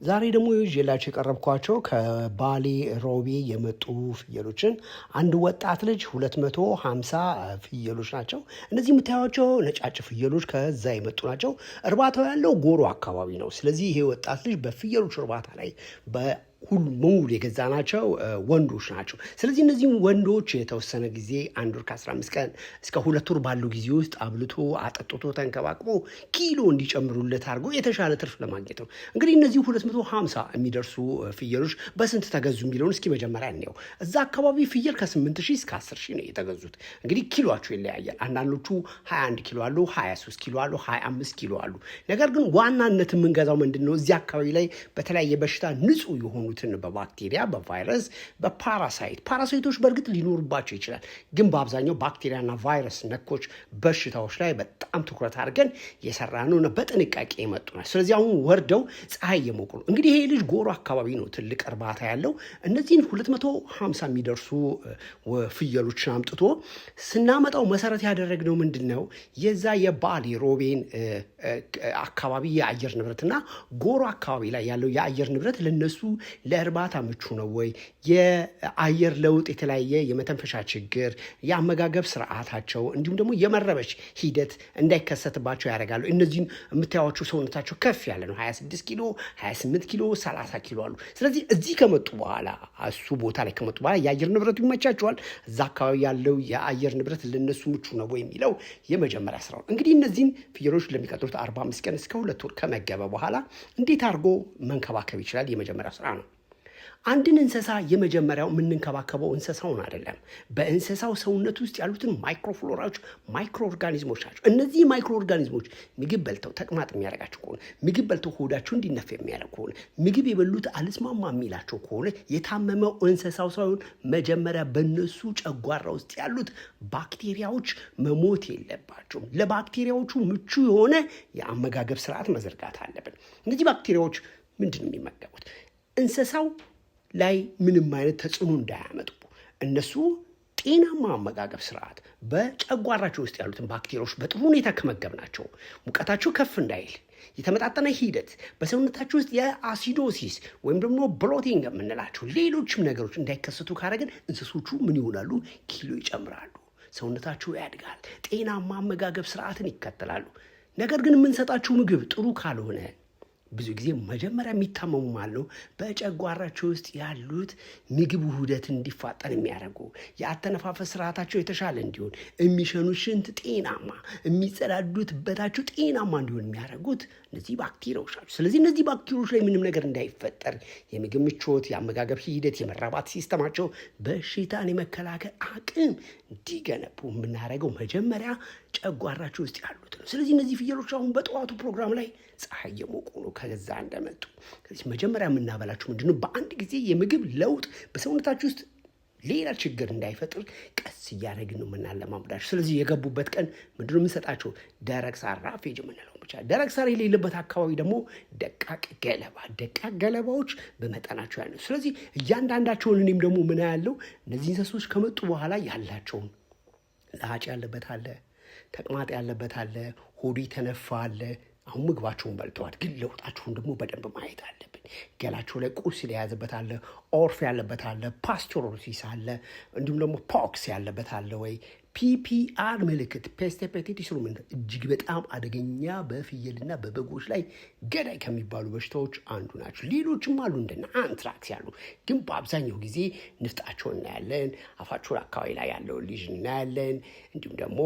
ዛሬ ደግሞ ይዤላችሁ የቀረብኳቸው ከባሌ ሮቤ የመጡ ፍየሎችን አንድ ወጣት ልጅ 250 ፍየሎች ናቸው። እነዚህ የምታዩቸው ነጫጭ ፍየሎች ከዛ የመጡ ናቸው። እርባታው ያለው ጎሮ አካባቢ ነው። ስለዚህ ይሄ ወጣት ልጅ በፍየሎች እርባታ ላይ ሁሉ በሙሉ የገዛ ናቸው ወንዶች ናቸው። ስለዚህ እነዚህም ወንዶች የተወሰነ ጊዜ 1 ወር ከ15 ቀን እስከ 2 ወር ባለው ጊዜ ውስጥ አብልቶ አጠጥቶ ተንከባክቦ ኪሎ እንዲጨምሩለት አድርጎ የተሻለ ትርፍ ለማግኘት ነው። እንግዲህ እነዚህ 250 የሚደርሱ ፍየሎች በስንት ተገዙ የሚለውን እስኪ መጀመሪያ እንየው። እዛ አካባቢ ፍየል ከ8 ሺህ እስከ 10 ሺህ ነው የተገዙት። እንግዲህ ኪሎቸው ይለያያል። አንዳንዶቹ 21 ኪሎ አሉ፣ 23 ኪሎ አሉ፣ 25 ኪሎ አሉ። ነገር ግን ዋናነት የምንገዛው ምንድን ነው? እዚህ አካባቢ ላይ በተለያየ በሽታ ንጹህ የሆኑትን በባክቴሪያ፣ በቫይረስ፣ በ parasite፣ parasite ኦች በእርግጥ ሊኖሩባቸው ይችላል። ግን በአብዛኛው ባክቴሪያና ቫይረስ ነኮች በሽታዎች ላይ በጣም ትኩረት አድርገን የሰራነው ነው። በጥንቃቄ የመጡ ናቸው። ስለዚህ አሁን ወርደው ፀሐይ እየሞቁ ነው። እንግዲህ ይሄ ልጅ ጎሮ አካባቢ ነው ትልቅ እርባታ ያለው። እነዚህን 250 የሚደርሱ ፍየሎችን አምጥቶ ስናመጣው መሰረት ያደረግነው ምንድን ነው? የዛ የባሌ ሮቤን አካባቢ የአየር ንብረትና ጎሮ አካባቢ ላይ ያለው የአየር ንብረት ለነሱ ለእርባታ ምቹ ነው ወይ? የአየር ለውጥ፣ የተለያየ የመተንፈሻ ችግር፣ የአመጋገብ ስርዓታቸው እንዲሁም ደግሞ የመረበሽ ሂደት እንዳይከሰትባቸው ያደርጋሉ። እነዚህን የምታዩቸው ሰውነታቸው ከፍ ያለ ነው። 26 ኪሎ፣ 28 ኪሎ፣ 30 ኪሎ አሉ። ስለዚህ እዚህ ከመጡ በኋላ እሱ ቦታ ላይ ከመጡ በኋላ የአየር ንብረቱ ይመቻቸዋል። እዛ አካባቢ ያለው የአየር ንብረት ለነሱ ምቹ ነው ወይ የሚለው የመጀመሪያ ስራው ነው። እንግዲህ እነዚህን ፍየሎች ለሚቀጥሉት 45 ቀን እስከ 2 ወር ከመገበ በኋላ እንዴት አድርጎ መንከባከብ ይችላል? የመጀመሪያው ስራ ነው። አንድን እንስሳ የመጀመሪያው የምንንከባከበው እንስሳውን አይደለም። በእንስሳው ሰውነት ውስጥ ያሉትን microflora ዎች፣ microorganism ኦች ናቸው። እነዚህ microorganism ኦች ምግብ በልተው ተቅማጥ የሚያደርጋቸው ከሆነ፣ ምግብ በልተው ሆዳቸው እንዲነፍ የሚያደርግ ከሆነ፣ ምግብ የበሉት አልስማማ የሚላቸው ከሆነ የታመመው እንስሳው ሳይሆን መጀመሪያ በእነሱ ጨጓራ ውስጥ ያሉት ባክቴሪያዎች መሞት የለባቸውም። ለባክቴሪያዎቹ ምቹ የሆነ የአመጋገብ ስርዓት መዘርጋት አለብን። እነዚህ ባክቴሪያዎች ምንድን ነው የሚመገቡት? እንስሳው ላይ ምንም አይነት ተጽዕኖ እንዳያመጡ እነሱ ጤናማ አመጋገብ ስርዓት በጨጓራቸው ውስጥ ያሉትን ባክቴሪያዎች በጥሩ ሁኔታ ከመገብናቸው ሙቀታቸው ከፍ እንዳይል፣ የተመጣጠነ ሂደት በሰውነታቸው ውስጥ የ acidosis ወይም ደግሞ bloating የምንላቸው ሌሎችም ነገሮች እንዳይከሰቱ ካደረግን እንስሶቹ ምን ይሆናሉ? ኪሎ ይጨምራሉ፣ ሰውነታቸው ያድጋል፣ ጤናማ አመጋገብ ስርዓትን ይከተላሉ። ነገር ግን የምንሰጣቸው ምግብ ጥሩ ካልሆነ ብዙ ጊዜ መጀመሪያ የሚታመሙ ማለት ነው በጨጓራቸው ውስጥ ያሉት ምግብ ውህደት እንዲፋጠን የሚያደርጉ፣ የአተነፋፈስ ስርዓታቸው የተሻለ እንዲሆን፣ የሚሸኑት ሽንት ጤናማ፣ የሚጸዳዱት በታቸው ጤናማ እንዲሆን የሚያደርጉት እነዚህ ባክቴሪያዎች ናቸው። ስለዚህ እነዚህ ባክቴሪያዎች ላይ ምንም ነገር እንዳይፈጠር የምግብ ምቾት፣ የአመጋገብ ሂደት፣ የመራባት system ኣቸው በሽታን የመከላከል አቅም እንዲገነቡ የምናደርገው መጀመሪያ ጨጓራቸው ውስጥ ያሉት ነው። ስለዚህ እነዚህ ፍየሎች አሁን በጠዋቱ ፕሮግራም ላይ ፀሐይ የሞቁ ነው ከዛ እንደመጡ። ስለዚህ መጀመሪያ የምናበላቸው ምንድነው? በአንድ ጊዜ የምግብ ለውጥ በሰውነታችሁ ውስጥ ሌላ ችግር እንዳይፈጥር ቀስ እያደረግን ነው የምናለማምዳቸው። ስለዚህ የገቡበት ቀን ምንድነው የምንሰጣቸው? ደረቅ ሳር roughage የምንለው ብቻ። ደረቅ ሳር የሌለበት አካባቢ ደግሞ ደቃቅ ገለባ፣ ደቃቅ ገለባዎች በመጠናቸው ያለ። ስለዚህ እያንዳንዳቸውን እኔም ደግሞ ምን ያለው እነዚህ እንስሶች ከመጡ በኋላ ያላቸውን ለሀጭ ያለበት አለ፣ ተቅማጥ ያለበት አለ፣ ሆዱ የተነፋ አለ። አሁን ምግባቸውን በልተዋል፣ ግን ለውጣቸውን ደግሞ በደንብ ማየት አለብን። ገላቸው ላይ ቁስል የያዘበት አለ፣ orf ያለበት አለ፣ pasteurellosis አለ፣ እንዲሁም ደግሞ pox ያለበት አለ ወይ PPR ምልክት peste petite ruminant እጅግ በጣም አደገኛ በፍየልና በበጎች ላይ ገዳይ ከሚባሉ በሽታዎች አንዱ ናቸው። ሌሎችም አሉ እንደነ anthrax ያሉ፣ ግን በአብዛኛው ጊዜ ንፍጣቸውን እናያለን፣ አፋቸውን አካባቢ ላይ ያለውን lesion እናያለን፣ እንዲሁም ደግሞ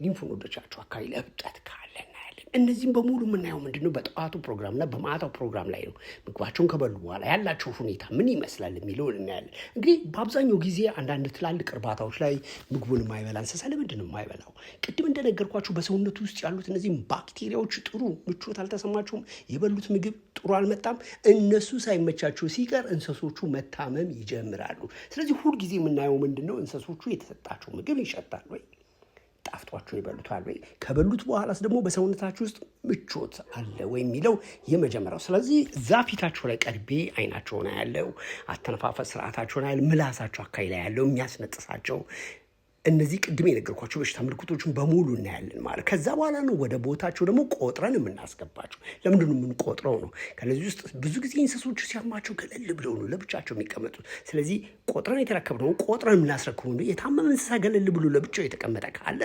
lymph node ኦቻቸው አካባቢ ለእብጠት ካለ እናያለን። እነዚህም በሙሉ የምናየው ምንድነው በጠዋቱ ፕሮግራምና በማታው ፕሮግራም ላይ ነው። ምግባቸውን ከበሉ በኋላ ያላቸው ሁኔታ ምን ይመስላል የሚለውን እናያለን። እንግዲህ በአብዛኛው ጊዜ አንዳንድ ትላልቅ እርባታዎች ላይ ምግቡን የማይበላ እንስሳ ለምንድን ነው የማይበላው? ቅድም እንደነገርኳቸው በሰውነቱ ውስጥ ያሉት እነዚህም ባክቴሪያዎች ጥሩ ምቾት አልተሰማቸውም፣ የበሉት ምግብ ጥሩ አልመጣም። እነሱ ሳይመቻቸው ሲቀር እንስሶቹ መታመም ይጀምራሉ። ስለዚህ ሁልጊዜ የምናየው ምንድን ነው እንስሶቹ የተሰጣቸው ምግብ ይሸታል ወይ? ጣፍጧቸው ይበሉታል ወይ? ከበሉት በኋላስ ደግሞ በሰውነታችሁ ውስጥ ምቾት አለ ወይ የሚለው የመጀመሪያው። ስለዚህ እዛ ፊታቸው ላይ ቀርቤ አይናቸውን ያለው፣ አተነፋፈስ ስርዓታቸውን ያለው፣ ምላሳቸው አካባቢ ላይ ያለው የሚያስነጥሳቸው እነዚህ ቅድም የነገርኳቸው በሽታ ምልክቶችን በሙሉ እናያለን ማለት። ከዛ በኋላ ነው ወደ ቦታቸው ደግሞ ቆጥረን የምናስገባቸው። ለምንድን ነው የምንቆጥረው ነው? ከነዚህ ውስጥ ብዙ ጊዜ እንስሶቹ ሲያማቸው ገለል ብለው ነው ለብቻቸው የሚቀመጡት። ስለዚህ ቆጥረን የተረከብነውን ቆጥረን የምናስረክበው ነው። የታመመ እንስሳ ገለል ብሎ ለብቻው የተቀመጠ ካለ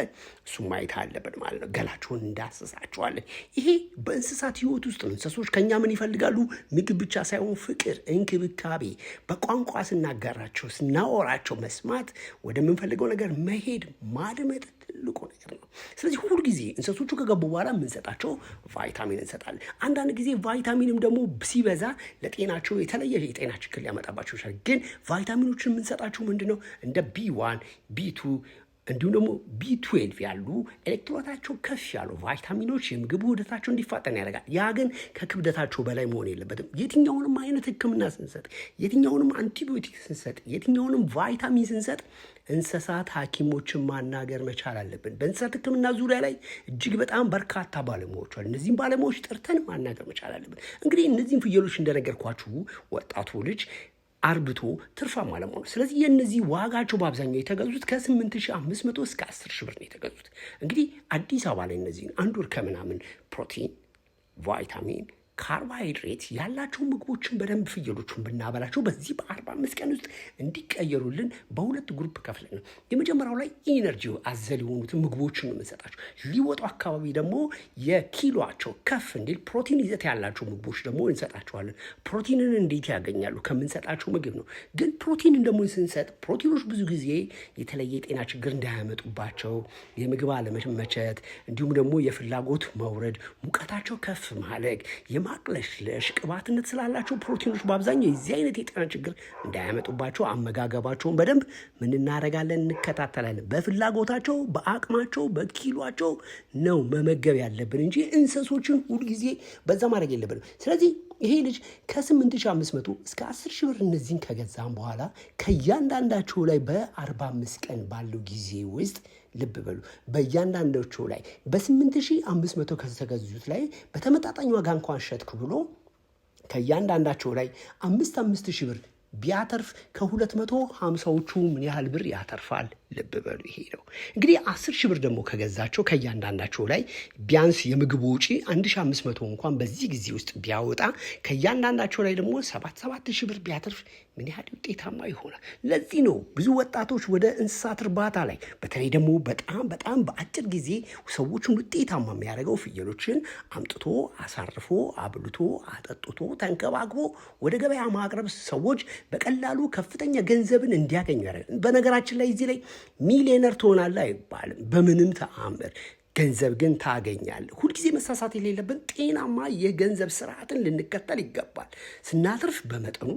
እሱ ማየት አለብን ማለት ነው። ገላቸውን እንዳስሳቸዋለን። ይሄ በእንስሳት ሕይወት ውስጥ ነው። እንስሶች ከኛ ምን ይፈልጋሉ? ምግብ ብቻ ሳይሆን ፍቅር፣ እንክብካቤ፣ በቋንቋ ስናጋራቸው፣ ስናወራቸው መስማት፣ ወደምንፈልገው ነገር መሄድ፣ ማድመጥ ትልቁ ነገር ነው። ስለዚህ ሁል ጊዜ እንስሶቹ ከገቡ በኋላ የምንሰጣቸው ቫይታሚን እንሰጣለን። አንዳንድ ጊዜ ቫይታሚንም ደግሞ ሲበዛ ለጤናቸው የተለየ የጤና ችግር ሊያመጣባቸው ይችላል። ግን ቫይታሚኖችን የምንሰጣቸው ምንድን ነው? እንደ B1፣ B2 እንዲሁም ደግሞ B12 ያሉ ኤሌክትሮታቸው ከፍ ያሉ ቫይታሚኖች የምግብ ውህደታቸው እንዲፋጠን ያደርጋል። ያ ግን ከክብደታቸው በላይ መሆን የለበትም። የትኛውንም አይነት ሕክምና ስንሰጥ፣ የትኛውንም አንቲቢዮቲክ ስንሰጥ፣ የትኛውንም ቫይታሚን ስንሰጥ እንስሳት ሐኪሞችን ማናገር መቻል አለብን። በእንስሳት ሕክምና ዙሪያ ላይ እጅግ በጣም በርካታ ባለሙያዎች አሉ። እነዚህም ባለሙያዎች ጠርተን ማናገር መቻል አለብን። እንግዲህ እነዚህም ፍየሎች እንደነገርኳችሁ ወጣቱ ልጅ አርብቶ ትርፋማ ለመሆኑ። ስለዚህ የእነዚህ ዋጋቸው በአብዛኛው የተገዙት ከ8500 እስከ 10,000 ብር ነው የተገዙት። እንግዲህ አዲስ አበባ ላይ እነዚህን አንድ ወር ከምናምን ፕሮቲን፣ ቫይታሚን፣ ካርቦሃይድሬት ያላቸው ምግቦችን በደንብ ፍየሎቹን ብናበላቸው በዚህ በ45 ቀን ውስጥ እንዲቀየሩልን በሁለት group ከፍለን ነው። የመጀመሪያው ላይ energy አዘል የሆኑትን ምግቦችን ነው የምንሰጣቸው። ሊወጡ አካባቢ ደግሞ የኪሎቸው ከፍ እንዲል ፕሮቲን ይዘት ያላቸው ምግቦች ደግሞ እንሰጣቸዋለን። ፕሮቲንን እንዴት ያገኛሉ? ከምንሰጣቸው ምግብ ነው። ግን ፕሮቲንን ደግሞ ስንሰጥ ፕሮቲኖች ብዙ ጊዜ የተለየ የጤና ችግር እንዳያመጡባቸው የምግብ አለመመቸት፣ እንዲሁም ደግሞ የፍላጎት መውረድ፣ ሙቀታቸው ከፍ ማለግ፣ የማቅለሽለሽ ቅባትነት ስላላቸው ፕሮቲኖች በአብዛኛው የዚህ አይነት የጤና ችግር እንዳያመጡባቸው አመጋገባቸውን በደንብ ምን እናደርጋለን? እንከታተላለን። በፍላጎታቸው፣ በአቅማቸው፣ በኪሏቸው ነው መመገብ ያለብን እንጂ እንስሶችን ሁልጊዜ በዛ ማድረግ የለብንም። ስለዚህ ይሄ ልጅ ከ8500 እስከ 10,000 ብር እነዚህን ከገዛም በኋላ ከእያንዳንዳቸው ላይ በ45 ቀን ባለው ጊዜ ውስጥ፣ ልብ በሉ፣ በእያንዳንዳቸው ላይ በ8500 ከተገዙት ላይ በተመጣጣኝ ዋጋ እንኳን ሸጥክ ብሎ ከእያንዳንዳቸው ላይ 5 5 ሺህ ብር ቢያተርፍ ከ250ዎቹ ምን ያህል ብር ያተርፋል? ልብ በሉ፣ ይሄ ነው እንግዲህ። 10,000 ብር ደግሞ ከገዛቸው ከእያንዳንዳቸው ላይ ቢያንስ የምግቡ ወጪ 1500 እንኳን በዚህ ጊዜ ውስጥ ቢያወጣ ከእያንዳንዳቸው ላይ ደግሞ 7 7 ሺህ ብር ቢያተርፍ ምን ያህል ውጤታማ ይሆናል? ለዚህ ነው ብዙ ወጣቶች ወደ እንስሳት እርባታ ላይ በተለይ ደግሞ በጣም በጣም በአጭር ጊዜ ሰዎችን ውጤታማ የሚያደርገው ፍየሎችን አምጥቶ አሳርፎ አብልቶ አጠጥቶ ተንከባክቦ ወደ ገበያ ማቅረብ ሰዎች በቀላሉ ከፍተኛ ገንዘብን እንዲያገኙ ያደርጋል። በነገራችን ላይ እዚህ ላይ ሚሊዮነር ትሆናለህ አይባልም በምንም ተአምር። ገንዘብ ግን ታገኛለህ። ሁልጊዜ መሳሳት የሌለብን ጤናማ የገንዘብ ስርዓትን ልንከተል ይገባል። ስናትርፍ በመጠኑ፣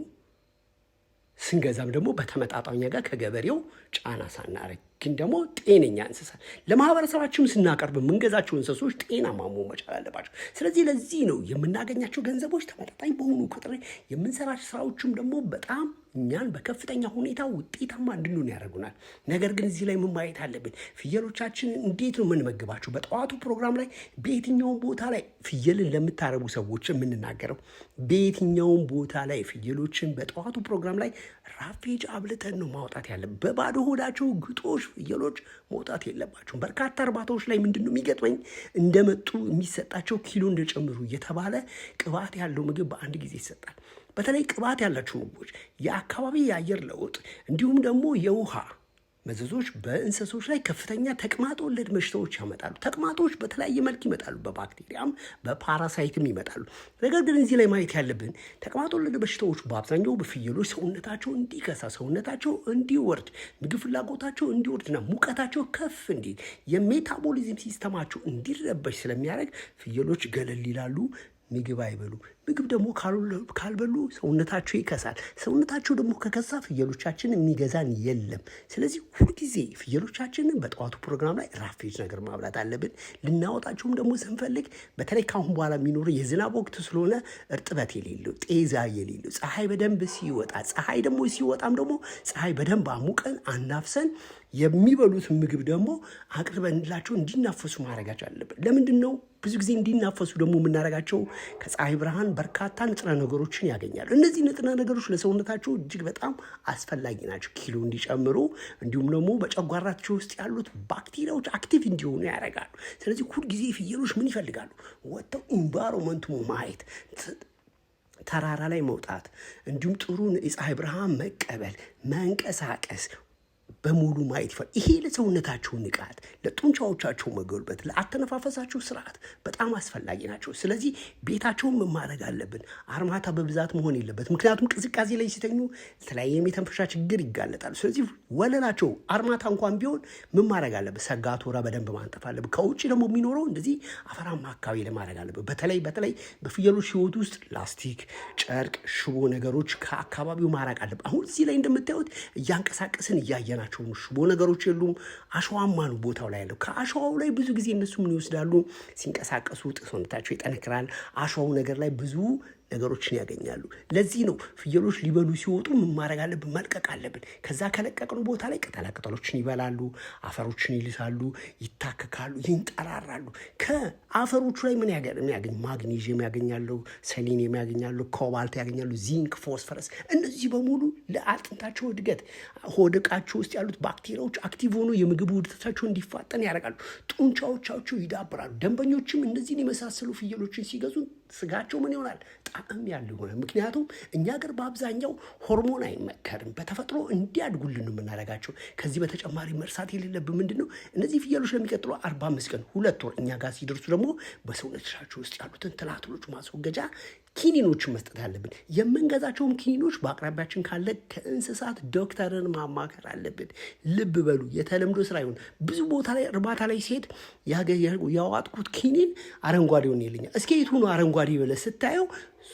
ስንገዛም ደግሞ በተመጣጣኝ ዋጋ ከገበሬው ጫና ሳናረግ፣ ግን ደግሞ ጤነኛ እንስሳ ለማህበረሰባችን ስናቀርብ የምንገዛቸው እንስሶች ጤናማ መሆን መቻል አለባቸው። ስለዚህ ለዚህ ነው የምናገኛቸው ገንዘቦች ተመጣጣኝ በሆኑ ቁጥር የምንሰራቸው ስራዎችም ደግሞ በጣም እኛን በከፍተኛ ሁኔታ ውጤታማ እንድንሆን ያደርጉናል። ነገር ግን እዚህ ላይ ምን ማየት አለብን? ፍየሎቻችንን እንዴት ነው የምንመግባቸው? በጠዋቱ ፕሮግራም ላይ በየትኛውም ቦታ ላይ ፍየልን ለምታረቡ ሰዎች የምንናገረው በየትኛውም ቦታ ላይ ፍየሎችን በጠዋቱ ፕሮግራም ላይ roughage አብልተን ነው ማውጣት ያለብን። በባዶ ሆዳቸው ግጦሽ ፍየሎች መውጣት የለባቸውም። በርካታ እርባታዎች ላይ ምንድን ነው የሚገጥመኝ? እንደመጡ የሚሰጣቸው ኪሎ እንደጨምሩ እየተባለ ቅባት ያለው ምግብ በአንድ ጊዜ ይሰጣል። በተለይ ቅባት ያላቸው ምግቦች የአካባቢ የአየር ለውጥ እንዲሁም ደግሞ የውሃ መዘዞች በእንስሶች ላይ ከፍተኛ ተቅማጥ ወለድ በሽታዎች ያመጣሉ። ተቅማጦች በተለያየ መልክ ይመጣሉ። በባክቴሪያም በ parasite ም ይመጣሉ። ነገር ግን እዚህ ላይ ማየት ያለብን ተቅማጥ ወለድ በሽታዎች በአብዛኛው በፍየሎች ሰውነታቸው እንዲከሳ፣ ሰውነታቸው እንዲወርድ፣ ምግብ ፍላጎታቸው እንዲወርድና ሙቀታቸው ከፍ እንዲል፣ የ metabolism system ኣቸው እንዲረበሽ ስለሚያደርግ ፍየሎች ገለል ይላሉ። ምግብ አይበሉ። ምግብ ደግሞ ካልበሉ ሰውነታቸው ይከሳል። ሰውነታቸው ደግሞ ከከሳ ፍየሎቻችን የሚገዛን የለም። ስለዚህ ሁልጊዜ ፍየሎቻችንን በጠዋቱ ፕሮግራም ላይ roughage ነገር ማብላት አለብን። ልናወጣቸውም ደግሞ ስንፈልግ በተለይ ከአሁን በኋላ የሚኖረው የዝናብ ወቅት ስለሆነ እርጥበት የሌለው፣ ጤዛ የሌለው፣ ፀሐይ በደንብ ሲወጣ፣ ፀሐይ ደግሞ ሲወጣም ደግሞ ፀሐይ በደንብ አሙቀን አናፍሰን የሚበሉት ምግብ ደግሞ አቅርበንላቸው እንዲናፈሱ ማድረጋቸው አለብን። ለምንድን ነው ብዙ ጊዜ እንዲናፈሱ ደግሞ የምናደርጋቸው? ከፀሐይ ብርሃን በርካታ ንጥረ ነገሮችን ያገኛሉ። እነዚህ ንጥረ ነገሮች ለሰውነታቸው እጅግ በጣም አስፈላጊ ናቸው፣ ኪሎ እንዲጨምሩ እንዲሁም ደግሞ በጨጓራቸው ውስጥ ያሉት ባክቴሪያዎች active እንዲሆኑ ያደርጋሉ። ስለዚህ ሁልጊዜ ፍየሎች ምን ይፈልጋሉ? ወጥተው environment ኡ ማየት፣ ተራራ ላይ መውጣት፣ እንዲሁም ጥሩ የፀሐይ ብርሃን መቀበል፣ መንቀሳቀስ በሙሉ ማየት ይፈል። ይሄ ለሰውነታቸው ንቃት፣ ለጡንቻዎቻቸው መጎልበት፣ ለአተነፋፈሳቸው ስርዓት በጣም አስፈላጊ ናቸው። ስለዚህ ቤታቸውን ምን ማድረግ አለብን? አርማታ በብዛት መሆን የለበት። ምክንያቱም ቅዝቃዜ ላይ ሲተኙ የተለያየ የመተንፈሻ ችግር ይጋለጣሉ። ስለዚህ ወለላቸው አርማታ እንኳን ቢሆን ምን ማድረግ አለብን? ሰጋቶራ በደንብ ማንጠፍ አለብን። ከውጭ ደግሞ የሚኖረው እንደዚህ አፈራማ አካባቢ ለማድረግ አለብን። በተለይ በተለይ በፍየሎች ህይወት ውስጥ ላስቲክ፣ ጨርቅ፣ ሽቦ ነገሮች ከአካባቢው ማራቅ አለብን። አሁን እዚህ ላይ እንደምታዩት እያንቀሳቀስን እያየናቸው ነው። ሽቦ ነገሮች የሉም። አሸዋማ ነው ቦታው ላይ ያለው። ከአሸዋው ላይ ብዙ ጊዜ እነሱ ምን ይወስዳሉ? ሲንቀሳቀሱ ሰውነታቸው ይጠነክራል። አሸዋው ነገር ላይ ብዙ ነገሮችን ያገኛሉ። ለዚህ ነው ፍየሎች ሊበሉ ሲወጡ ምን ማድረግ አለብን? መልቀቅ አለብን። ከዛ ከለቀቅነው ቦታ ላይ ቅጠላ ቅጠሎችን ይበላሉ፣ አፈሮችን ይልሳሉ፣ ይታከካሉ፣ ይንጠራራሉ። ከአፈሮቹ ላይ ምን ያገኝ? ማግኔዥየም ያገኛሉ፣ ሰሊኒየም ያገኛሉ፣ ኮባልት ያገኛሉ፣ ዚንክ፣ ፎስፈረስ። እነዚህ በሙሉ ለአጥንታቸው እድገት ሆድ ዕቃቸው ውስጥ ያሉት ባክቴሪያዎች active ሆኖ የምግብ ውህደታቸው እንዲፋጠን ያደርጋሉ። ጡንቻዎቻቸው ይዳብራሉ። ደንበኞችም እነዚህን የመሳሰሉ ፍየሎችን ሲገዙ ስጋቸው ምን ይሆናል? ጣዕም ያለው ይሆናል። ምክንያቱም እኛ ሀገር በአብዛኛው ሆርሞን አይመከርም። በተፈጥሮ እንዲያድጉልን ነው የምናደርጋቸው። ከዚህ በተጨማሪ መርሳት የሌለብን ምንድን ነው፣ እነዚህ ፍየሎች ለሚቀጥሉ 45 ቀን 2 ወር እኛ ጋር ሲደርሱ ደግሞ በሰውነታቸው ውስጥ ያሉትን ትላትሎች ማስወገጃ ኪኒኖችን መስጠት አለብን። የምንገዛቸውም ኪኒኖች በአቅራቢያችን ካለ ከእንስሳት ዶክተርን ማማከር አለብን። ልብ በሉ፣ የተለምዶ ስራ ይሁን። ብዙ ቦታ ላይ እርባታ ላይ ሲሄድ ያዋጥኩት ኪኒን አረንጓዴውን ይለኛል። እስኪ የቱ ነው አረንጓዴ ብለህ ስታየው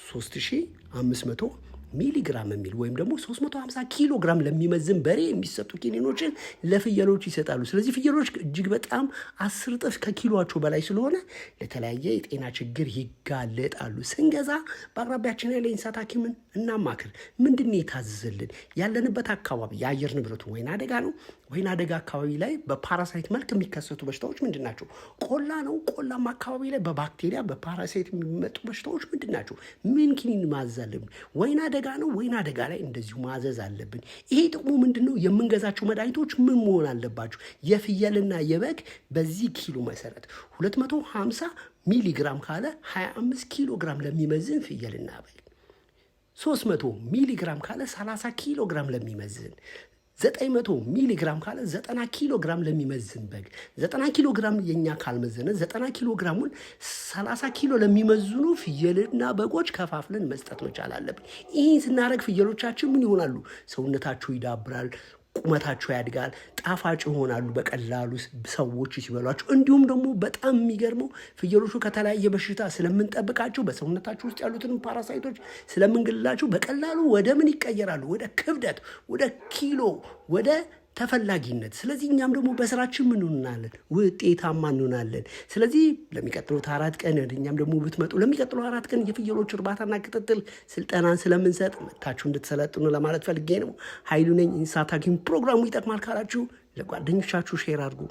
3500 ሚሊግራም የሚል ወይም ደግሞ 350 ኪሎ ግራም ለሚመዝን በሬ የሚሰጡ ኪኒኖችን ለፍየሎች ይሰጣሉ። ስለዚህ ፍየሎች እጅግ በጣም 10 እጥፍ ከኪሎቸው በላይ ስለሆነ ለተለያየ የጤና ችግር ይጋለጣሉ። ስንገዛ በአቅራቢያችን ያለ የእንስሳት ሐኪምን እናማክር። ምንድን ነው የታዘዘልን? ያለንበት አካባቢ የአየር ንብረቱ ወይና አደጋ ነው። ወይና አደጋ አካባቢ ላይ በ parasite መልክ የሚከሰቱ በሽታዎች ምንድን ናቸው? ቆላ ነው። ቆላማ አካባቢ ላይ በባክቴሪያ በ parasite የሚመጡ በሽታዎች ምንድን ናቸው? ምን ኪኒን ማዘዝ አለብን? ወይና አደጋ ነው። ወይና አደጋ ላይ እንደዚሁ ማዘዝ አለብን። ይሄ ጥቅሙ ምንድን ነው? የምንገዛቸው መድኃኒቶች ምን መሆን አለባቸው? የፍየልና የበግ በዚህ ኪሎ መሰረት 250 ሚሊግራም ካለ 25 ኪሎ ግራም ለሚመዝን ፍየልና በግ፣ 300 ሚሊግራም ካለ 30 ኪሎ ግራም ለሚመዝን፣ 900 ሚሊግራም ካለ 90 ኪሎ ግራም ለሚመዝን በግ፣ 90 ኪሎ ግራም የኛ ካልመዘነ 90 ኪሎ ግራሙን 30 ኪሎ ለሚመዝኑ ፍየልና በጎች ከፋፍለን መስጠት መቻል አለብን። ይህን ስናደርግ ፍየሎቻችን ምን ይሆናሉ? ሰውነታቸው ይዳብራል፣ ቁመታቸው ያድጋል፣ ጣፋጭ ይሆናሉ በቀላሉ ሰዎች ሲበሏቸው። እንዲሁም ደግሞ በጣም የሚገርመው ፍየሎቹ ከተለያየ በሽታ ስለምንጠብቃቸው፣ በሰውነታቸው ውስጥ ያሉትን parasite ኦች ስለምንግልላቸው በቀላሉ ወደ ምን ይቀየራሉ? ወደ ክብደት፣ ወደ ኪሎ፣ ወደ ተፈላጊነት። ስለዚህ እኛም ደግሞ በስራችን ምን እንሆናለን? ውጤታማ እንሆናለን። ስለዚህ ለሚቀጥሉት 4 ቀን እኛም ደግሞ ብትመጡ ለሚቀጥሉ 4 ቀን የፍየሎች እርባታና ክትትል ስልጠናን ስለምንሰጥ መታችሁ እንድትሰለጥኑ ለማለት ፈልጌ ነው። ኃይሉ ነኝ፣ እንስሳት ሐኪም። ፕሮግራሙ ይጠቅማል ካላችሁ ለጓደኞቻችሁ share አድርጉ።